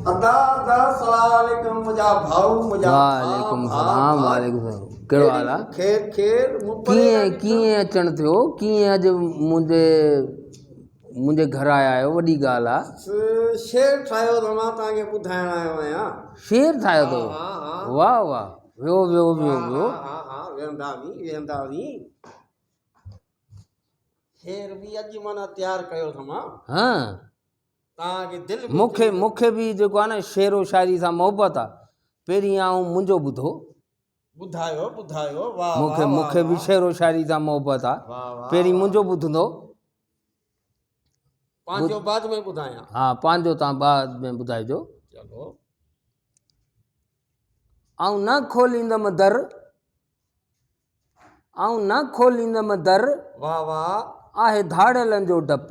ادا ادا سلام عليڪم منهنجا ڀائو منهنجا وعليڪم السلام وعليڪم السلام ڪهڙو حال آ خير خير مون پري ڪيئن ڪيئن اچڻ ٿيو ڪيئن اڄ منهنجي منهنجي گهر آيا آهيو وڏي ڳالهه آ شعر ٺاهيو اٿم مان توهان کي ٻڌائڻ آيو آهيان شعر ٺاهيو اٿو واهه واهه ويو ويو ويو ويو ها ها ويهنداسين ويهنداسين شعر به اڄ معنيٰ تيار ڪيو اٿم ها توهان کي دل به مون کي مون کي به جيڪو آهي نه شعر و شاعري سان محبت آ پهرين آئون منهنجو ٻڌو ٻڌايو ٻڌايو واهه مون کي مون کي به شعر و شاعري سان محبت آ پهرين منهنجو ٻڌندو پنهنجو بعد ۾ ٻڌايان ها پنهنجو تان بعد ۾ ٻڌائجو چلو آئون نه کوليندم در آئون نه کوليندم در واهه واهه آهي ڌاڙيلن جو ڊپ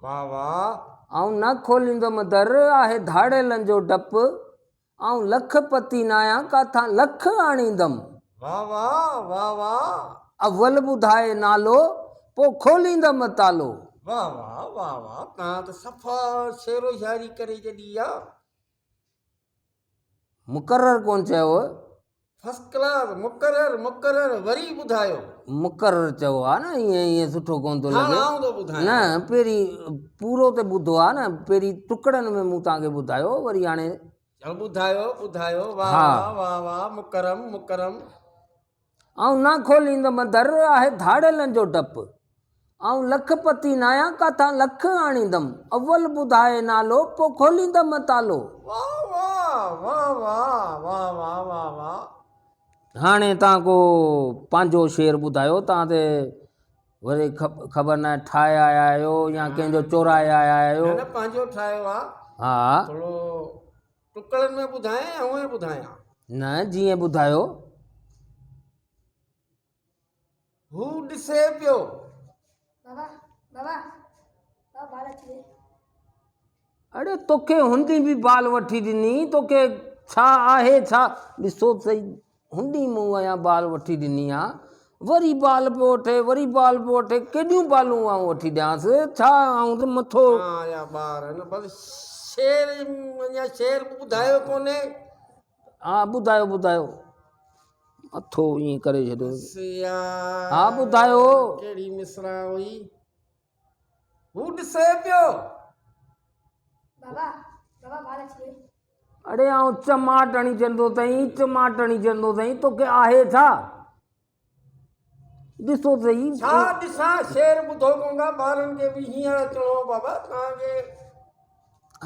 واھ واھ. آئون نه کوليندم در، آهي ڌاڙيلن جو ڊپ. آئون لک پتي ناهيان، ڪاٿان لک آڻيندم. واھ واھ واھ واھ. اول ٻڌائي نالو، پوء کوليندم تالو. واھ واھ واھ واھ تان ته صفا شعر و شاعري ڪري ڇڏي آ. مقرر ڪونه چيو. فرسٽ ڪلاس مقرر مقرر وري ٻڌايو. مقرر چئو ها نه ائين ائين سٺو ڪونه ٿو هاڻ لڳي. آئون ٿو ٻڌايان. نه پهرين پورو ته ٻڌو ها نه پهرين ٽڪڙن ۾ مون توهان کي ٻڌايو وري هاڻي. چلو ٻڌايو ٻڌايو واه واه واه واه مڪرم مڪرم. آئون نه کوليندم در، آهي ڌاڙيلن جو ڊپ. آئون لک پتي ناهيان، ڪاٿان لک آڻيندم. اول ٻڌائي نالو، پوء کوليندم تالو. واه واه واه واه واه واه واه واه. هاڻي تان ڪو پنهنجو شعر ٻڌايو، تان تي وري خبر ناهي ٺاهي آيا آهيو يا ڪنهن جو چورائي آيا آهيو. نه نه پنهنجو ٺاهيو آ. ها. ٿورو ٽڪڙن ۾ ٻڌايان يا هونئن ٻڌايان؟ نه جيئن ٻڌايو. هو ڏسي پيو. بابا بابا بابا بال اچي وئي. اڙي توکي هوندي به بال وٺي ڏني توکي ڇا آهي ڇا ڏسو سهي هوندي مون اڃا بال وٺي ڏني آ وري بال پيو وٺي وري بال پيو وٺي ڪيڏيون بالون آئون وٺي ڏيانس ڇا آئون ته مٿو ها يا ٻار آهن بس شعر اڃا شعر به ٻڌايو ڪونهي. ها ٻڌايو ٻڌايو مٿو ائين ڪري ڇڏيو بس يار ها ٻڌايو ڪهڙي مصرع هئي هو ڏسي پيو. بابا بابا بال اچي وئي. اڙي آئون چماٽ هڻي چوندو اٿئي چماٽ هڻي چوندو اٿئي توکي آهي ڇا ڏسو ته ڇا ڏسان شعر ٻڌو ڪونه ٿا ٻارن کي به هينئر اچڻو هو بابا توهان کي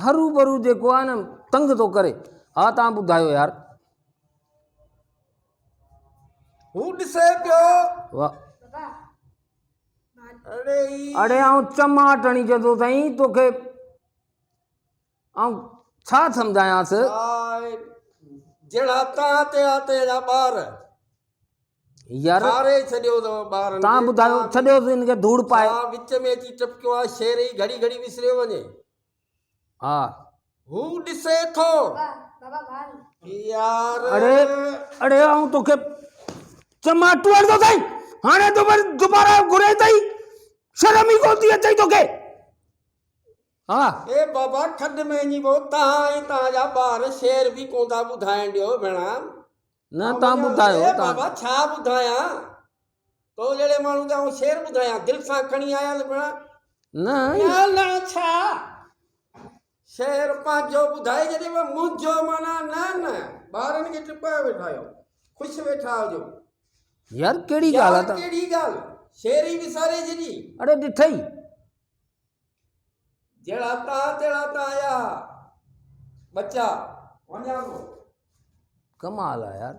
هرو ڀرو جيڪو آهي نه تنگ ٿو ڪري ها توهان ٻڌايو يار هو ڏسي پيو واهه اڙي آئون چماٽ هڻي چوندو اٿئي توکي آئون ڇا سمجهايانس؟ جهڙا تان تهڙا تنهنجا ٻار. يار کاري ڇڏيو اٿو ٻارن کي. تان ٻڌايو ڇڏيوس هن کي ڌوڙ پائي. ڇا وچ ۾ اچي ٽپڪيو آ شعر ئي گهڙي گهڙي وسريو وڃي. ها. هو ڏسي ٿو. يار. اڙي اڙي آئون توکي چماٽون هڻندو اٿئي هاڻي تو دوباره گهري اٿئي شرم ئي ڪونه ٿي اچئي توکي. ها. اي بابا کڏ ۾ وڃي پئو تهان ۽ تهان جا ٻار شعر به ڪونه ٿا ٻڌائڻ ڏيو ڀيڻا. نه تهان ٻڌايو اي بابا ڇا ٻڌايان تو جهڙي ماڻهو کي آئون شعر ٻڌايان دل سان کڻي آيا ته ڀيڻا. نه نه نه ڇا شعر پنهنجو ٻڌائي جڏهن به منهنجو معنيٰ نه نه ٻارن کي ٽپايو ويٺا آهيو خوش ويٺا هجو. يار ڪهڙي ڳالهه آ يار ڪهڙي ڳالهه شعر ئي وساري ڇڏي. اڙي ڏٺئي. جهڙا تان تهڙا تان آيا ٻچا وڃان ٿو. ڪمال آ يار.